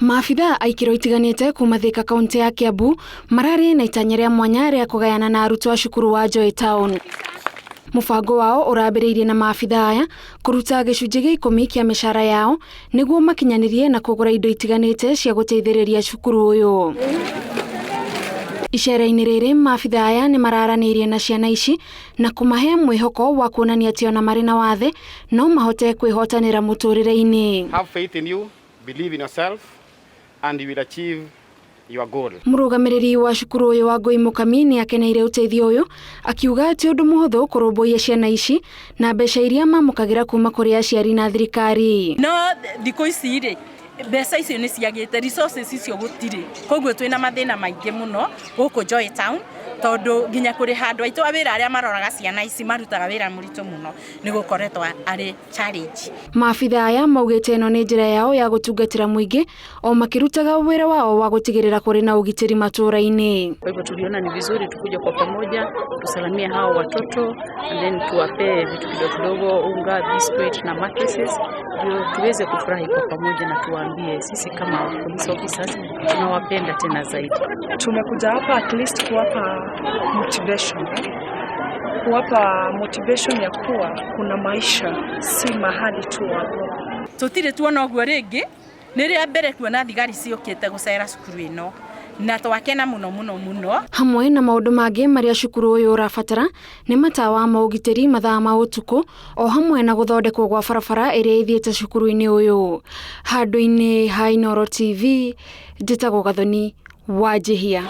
Maabithaa a ikĩro itiganĩte kuma Thika kaunti ya Kiambu mararĩ na itanya rĩa mwanya rĩa kũgayana na arutwo a cukuru wa Joy Town. Mũbango wao ũrambĩrĩirie na maabithaa aya kũruta gĩcunjĩ gĩa ikũmi kĩa mĩcara yao nĩguo makinyanĩrie na kũgũra indo itiganĩte cia gũteithĩrĩria cukuru ũyũ. Icera-inĩ rĩrĩ maabithaa aya nĩ mararanĩirie na ciana ici na kũmahe mwĩhoko wa kuonania atĩ ona marĩ na wathe no mahote kwĩhotanĩra mũtũrĩre-inĩ. Have faith in you, believe in yourself, and you will achieve your goal. Mũrũgamĩrĩri wa cukuru ũyũ wa Ngũi Mũkami nĩ akeneire ũteithio ũyũ akiuga ti ũndũ mũhũthũ kũrũmbũiya ciana ici na mbeca iria mamũkagĩra kuma kũrĩ aciari na thirikari. No thikũ ici rĩ, mbeca icio nĩ ciagĩte, resources icio gũtirĩ, koguo twĩna mathĩna maingĩ mũno gũkũ Joy Town, tondũ nginya kũrĩha andũ aitũ a wĩra arĩa maroraga ciana ici marutaga wĩra mũritũ mũno, nĩ gũkoretwo arĩ challenge. Maabithaa aya maugĩte ĩno nĩ njĩra yao ya gũtungatĩra mũingĩ o makĩrutaga wĩra wao wa gũtigĩrĩra kũrĩ na ũgitĩri matũũra-inĩ. Kwa hivyo tuliona ni vizuri tukuja kwa pamoja tusalamie hao watoto and then tuwapee vitu kidogo kidogo, unga, biscuit na mattresses, ndio tuweze kufurahi kwa pamoja na tuwaambie sisi kama police officers tunawapenda tena zaidi. Tumekuja hapa at least kuwapa motivation, kuwapa motivation ya kuwa kuna maisha, si mahali tu wapo. Tũtirĩ tuona ũguo rĩngĩ, nĩ rĩa mbere kuona thigari ciũkĩte gũcera cukuru ĩno na twakena mũno mũno mũno. Hamwe na maũndũ mangĩ marĩa cukuru ũyũ ũrabatara nĩ matawa ma ũgitĩri mathaa ma ũtukũ o hamwe na gũthondekwo gwa barabara ĩrĩa ĩthiĩte cukuru-inĩ ũyũ. Handũ-inĩ ha Inooro TV, njĩtagwo Gathoni Wanjihia.